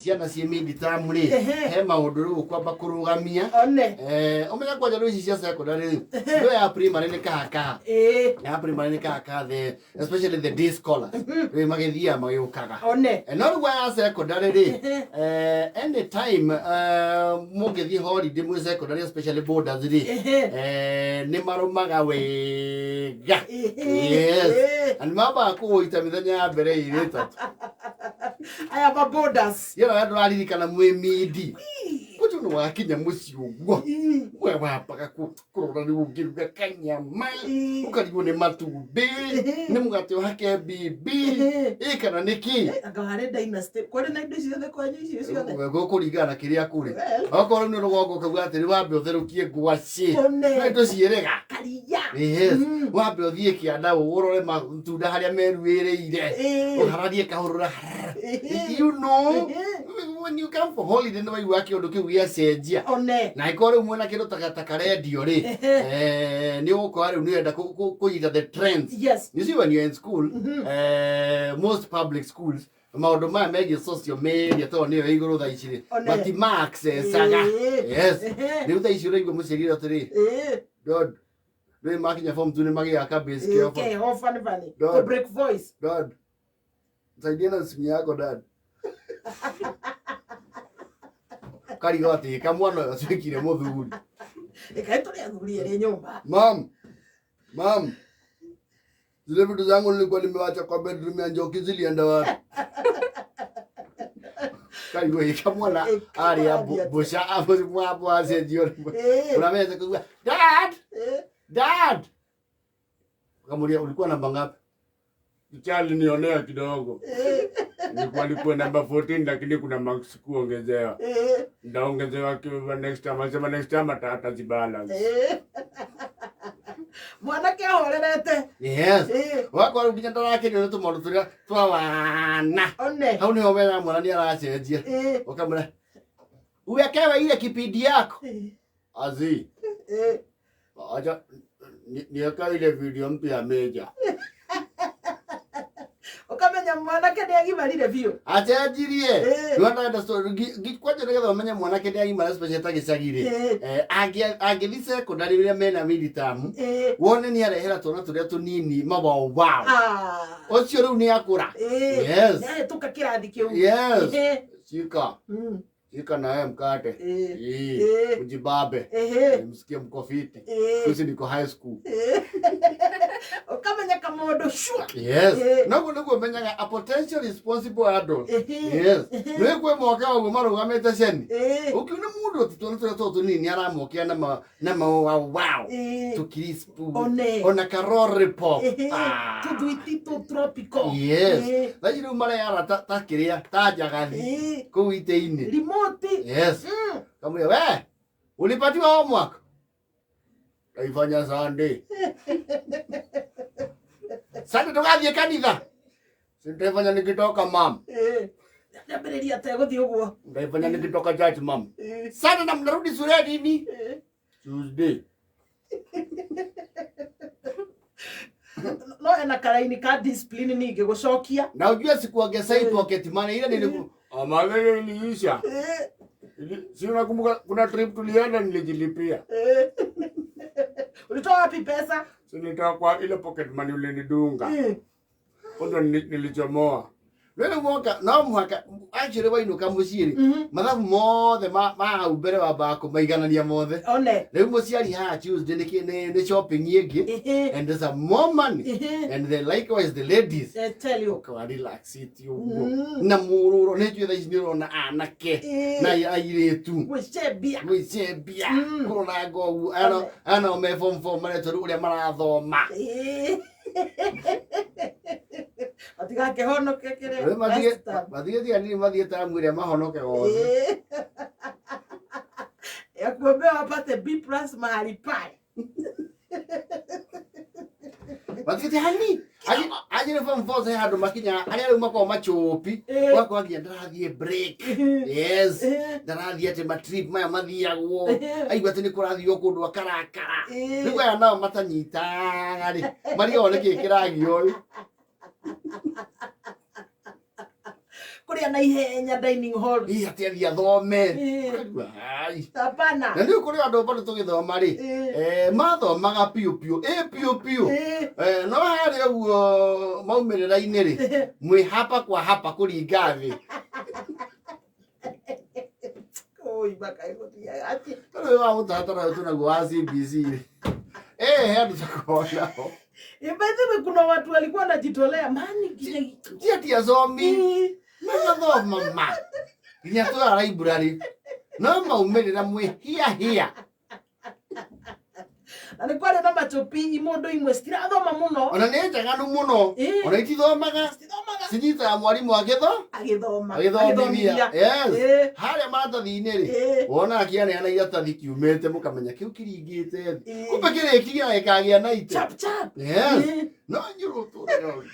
Ciana ciĩ mid-term rĩ, Ehe. he maũndũ rĩu ũkwamba kũrũgamia. One. Ũmenya kwanja rĩu ici cia secondary rĩ, no ya primary nĩ kahakaha. Ya primary nĩ kahakaha, the especially the day scholars rĩ, magĩthiaga magĩũkaga. One. No rĩu ya secondary rĩ, anytime mũngĩthiĩ holiday mwĩ secondary, especially boarders rĩ, nĩ marũmaga wega. Yes. Na nĩ mambaga kũgũita mĩthenya ya mbere ĩrĩ ĩtatũ. Aya ma borders. Yona we ndũraririkana mwĩ mindi ũcio nĩ wakinya mũciĩ ũguo, we wambaga kũrora nĩ ũngĩruga kanyama, ũkarigwo nĩ matumbĩ, nĩ mũgate ũhake bibi ĩ kana nĩ kĩ. Anga warĩ dynasty. Kwarĩ na indo ciothe kwanyu icio ciothe. Gũkũringana na kĩrĩa kũrĩ. Well. Okorwo nĩ rũgongo ũkauga atĩrĩ wambe ũtherũkie ngwacĩ. One. No tũciĩrĩga. Karia. Yes. Wambe ũthiĩ kĩanda ũrore matunda harĩa meruĩrĩire. Ũhararie kahũrũra. When you come for holiday nĩ waigua kĩũndũ kĩu gĩacenjia. One. Na angĩkorwo rĩu mwena kĩndũ ta karendio rĩ, nĩ ũgũkora rĩu nĩ ũrenda kũnyita the trends. You see, when you're in school, most public schools, maũndũ maya megiĩ social media tondũ nĩyo igũrũ thaa ici rĩ, One. matima accessaga. Yes. Rĩu thaa ici ũraigua mũciari atĩrĩ, "Dad," rĩu makinya form 2 nĩ magĩaga ka base kĩo. Okay, ho funny funny. Dad. The break voice. "Dad, saidia na simu yako, dad." Karigo atĩ kamwana ũyũ atuĩkire mũthuri. Ĩkaĩ tũrĩ athuri erĩ nyũmba. "Mam, mam, zile vitu zangu nilikuwa nimewacha kwa bedroom ya Njoki zilienda wapi?" Karigo ĩka mwana arĩa mbũca mwacenjio. Ũramenya kuga, "Dad, dad." Kamuria, "Ulikuwa namba ngapi?" Charlie, nionea kidogo. Nilikuwa namba 14, lakini kuna marks kuongezewa. Ndaongezewa next time. Anasema next time atazibalance. Mwanake ahorerete. Yes. Wakwa rĩu nginya ndarakenio nĩ tũmaũndũ tũrĩa twa wana. One. Hau nĩho wega mwana nĩ aracenjia. Ũkamwĩra, "Uwekewe ile kipindi yako." Azi. "Acha niweka ile video mpya ya Meja." Ũkamenya mwanake nĩ agimarire biũ. Acenjirie. Nĩwenda story kwanja nĩgetha ũmenye mwanake nĩ agimara, especially ta gĩcagi-rĩ. Angĩthiĩ secondary rĩrĩa mena midterm, wone nĩ arehera twana tũrĩa tũnini mawaowao. Ũcio rĩu nĩ akũra. Yes. Nĩahĩtũka kĩrathi kĩu. Yes. "Shika. Shika na wewe mkate. Ujibabe. Msikie mko fiti. Sisi niko high school." Ũkamenya kamũndũ shua. Yes. Noguo nĩguo menyaga a potential responsible adult. Yes. Nĩ kwĩ moke ũguo marũgamĩte ceni. Ũkiona mũndũ ti twana tũrĩa tũtũ tũnini aramokĩa na ma wow wow. Tũkirispu. One. Ona ka lollipop. Ah. Tũthwiti tũ tropical. Yes. Thaa ici rĩu mareyara ta kĩrĩa ta njagathi kũu itĩ-inĩ. Remote. Yes. Kamwĩra, "We, ulipatiwa homework? Taifanya Sunday. Sunday tũgathiĩ kanitha? Si nitaifanya nikitoka, mam." Ndambĩrĩria ategũthiĩ ũguo. "Nitaifanya nikitoka church, mam." "Sunday na mnarudi shule nini?" "Tuesday." No ena karaini ka discipline ningĩ gũcokia. Na ujue sikuongeza hii pocket money ile niliku Amagere iliisha. Si unakumbuka kuna trip tulienda nilijilipia? Ulitoa wapi pesa? Si nilitoa kwa ile pocket money ulinidunga. Kwanza nilichomoa. Rĩu woka no mũhaka actually wainũka mũciĩ rĩ, mathabu mothe ma hau mbere wambaga kũmaiganania mothe. One. Rĩu mũciari haha Tuesday nĩ shopping ĩngĩ and there's some more money and then likewise the ladies. I tell you. Ũkawa relax it ũguo na mũrũro nĩ njũĩ thaa ici nĩ ũrona anake na airĩtu Gwĩcembia. Gwĩcembia kũrora ũguo aya nao me form four maretwo rĩu ũrĩa marathoma. Matigakĩhonoke kĩrĩa. Rĩu mathiĩ tiganini mathiĩ tamu ĩrĩa mahonoke wothe. Ya kuombewa apate B plus mahali pale. Mathiĩte hani anjĩre form four he handũ makinya arĩa rĩu makoragwo machupi. Ũgakora nginya ndarathiĩ break, yes, ndarathiĩ atĩ matrip maya mathiagwo, aigua atĩ nĩ kũrathio kũndũ akarakara. Rĩu aya nao matanyitaga rĩ, marigagwo nĩkĩ kĩragio rĩ. Kũrĩa na ihenya dining hall. Ĩ atĩ athiĩ athome. Ĩ. Ũkaigua, ai. Hapana. Na nĩ kũrĩ andũ bado tũgĩthoma rĩ, Ĩ. Mathomaga piũ piũ, ĩ piũ piũ. Ĩ. No harĩa ũguo maumĩrĩra-inĩ rĩ, mwĩ hapa kwa hapa kũringa thĩ. Oi, makaĩ gũthiaga atĩa? Rĩu wa mũtaratara ũyũ twĩnaguo wa CBC rĩ, he andũ tũkoragwo nao. By the way, kuna watu walikuwa wanajitolea mani nginya Ti ati athomi Ĩ. magathoma ma nginya twara library no maumĩrĩra mwĩ hia hia. Na nĩ kwarĩ na machopi imondo imwe citirathoma mũno. Ona nĩ njaganu mũno. Ĩ. Ona itithomaga, Citithomaga. cinyitaga mwarimũ Agĩthoma. agĩthomithia. Yes. Ĩ. Harĩa maratathi-inĩ rĩ, Ĩ. wona akĩaneana iratathi kiumĩte mũkamenya kĩu kĩringĩte thĩ. Ĩ. Kumbe kĩrĩkirie na gĩkagĩa na ite. Chap chap. Yes. Ĩ. No nyũrũ ũtũrĩre.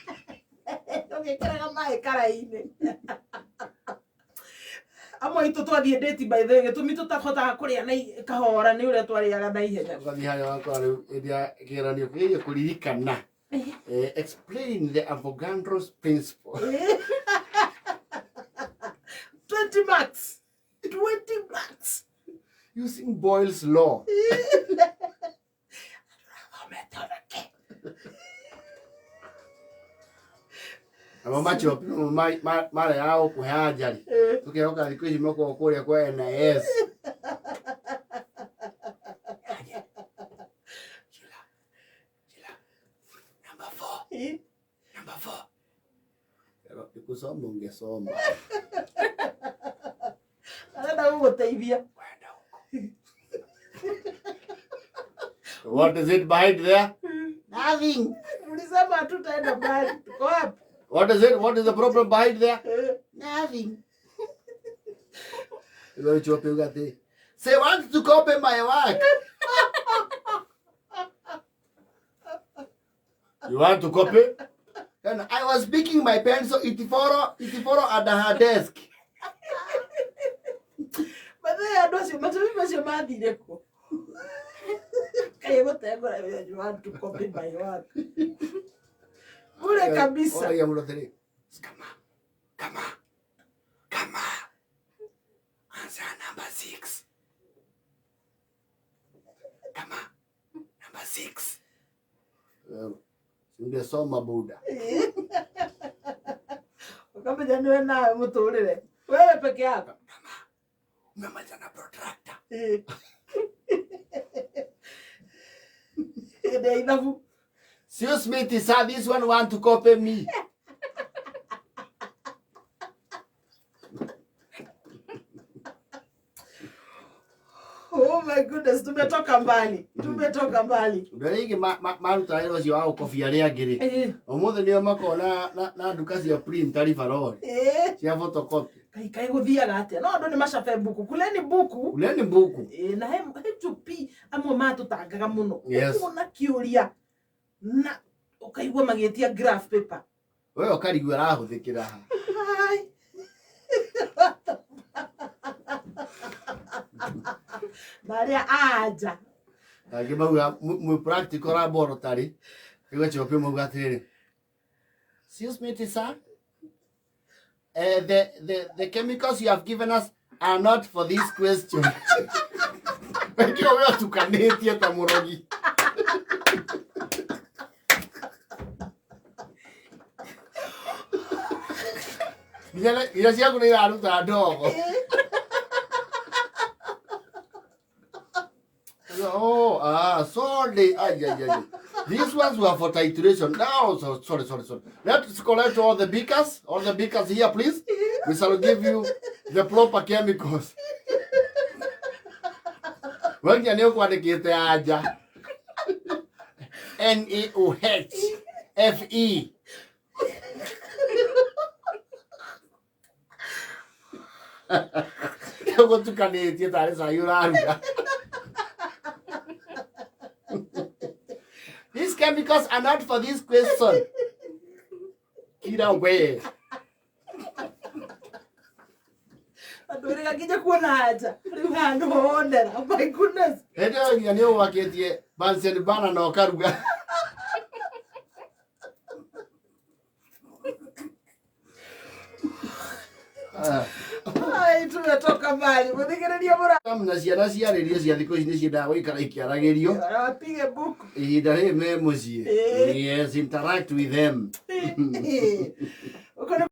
Ũgĩkĩraga maĩ karaĩ-inĩ. Amwe aitũ twathiĩ date, by the way, gĩtũmi tũtahotaga kũrĩa na kahora nĩ ũrĩa twarĩaga na ihenya. Ũgathiĩ harĩa wakora rĩu hĩndĩ ya kĩgeranio kĩgerie kũririkana. Explain the Avogadro's principle. 20 marks. 20 marks. Using Boyle's law. Thomete ona kĩ. Namo machopi marĩa ya gũkũhe anja rĩ, tũkehoka thikũ ici makoragwo kũrĩa kwa NIS. Sheila, Sheila, number 4, number 4. Nĩ kusoma ungesoma. Arenda gũgũteithia. Kwenda huko. What is it behind there? Nothing. Ulisema hatutaenda mbali. Tuko wapi? What is it? What is the problem behind there? Nothing. Igoro chope ugate. Say want to copy my work. You want to copy? And I was picking my pencil, it follow at her desk. By the way, andũ acio machopi macio mathire kũ? Kaĩ gũtengũra, you want to copy my work. Bure kabisa. Oragia mũndũ atĩrĩ, kama, kama, kama. Answer number 6. Kama, number 6. Ungesoma buda. Ũkamenya nĩwe nawe mũtũrĩre. Wewe peke yako. Umemaliza na protractor. Hĩndĩ ya ithabu. Sio Smith, sir, this one want to copy me. Oh my goodness, tumetoka mbali. Tumetoka mbali. Ũndũ ũrĩa ingĩ maruta wĩra ũcio wa gũkobia arĩa angĩ rĩ, ũmũthĩ nĩo makoragwo na nduka cia printer River cia photocopy. Kai kai gũthiaga atĩa? No andũ nĩ macabe mbuku. Kuleni mbuku. Kuleni mbuku. Na he chupi amwe matũtangaga mũno. Yes. Ũkuona kĩũria na ũkaigua magĩtia graph paper. We ũkarigwo arahũthĩkĩra ha. Hai. Na arĩa anja. Angĩ mauga mwĩ practical laboratory, nĩguo chopi mauga atĩrĩrĩ, Excuse me, sir. The chemicals you have given us are not for this question. Nĩkĩo we ũtukanĩtie ta mũrogi. Nginya ciaku nĩ iraruta ndogo. Oh, sorry. Ay, ay, ay. These ones were for titration. No, so, sorry, sorry, sorry. Let's collect all the beakers. All the beakers here, please. We shall give you the proper chemicals. Wengi nĩ ũkwandĩkĩte anja. N A O H F E. Ũgũtukanĩtie tarĩ cai ũraruga. These chemicals are not for this question. Get away. Andũ erĩ gakinya kuona anja. Rĩu haha nĩho wonera. Oh my goodness. Hĩndĩ ĩyo nginya nĩ ũgwakĩtie Bunsen burner na ũkaruga. Tumetoka mbali. Muthikĩrĩria mũra. Na ciana ciarĩrio cia thikũ ici nĩ ciendaga gũikara ikĩaragĩrio. Wapige buku. Ihinda rĩrĩ me mũciĩ. Ĩĩ. Yes, interact with them.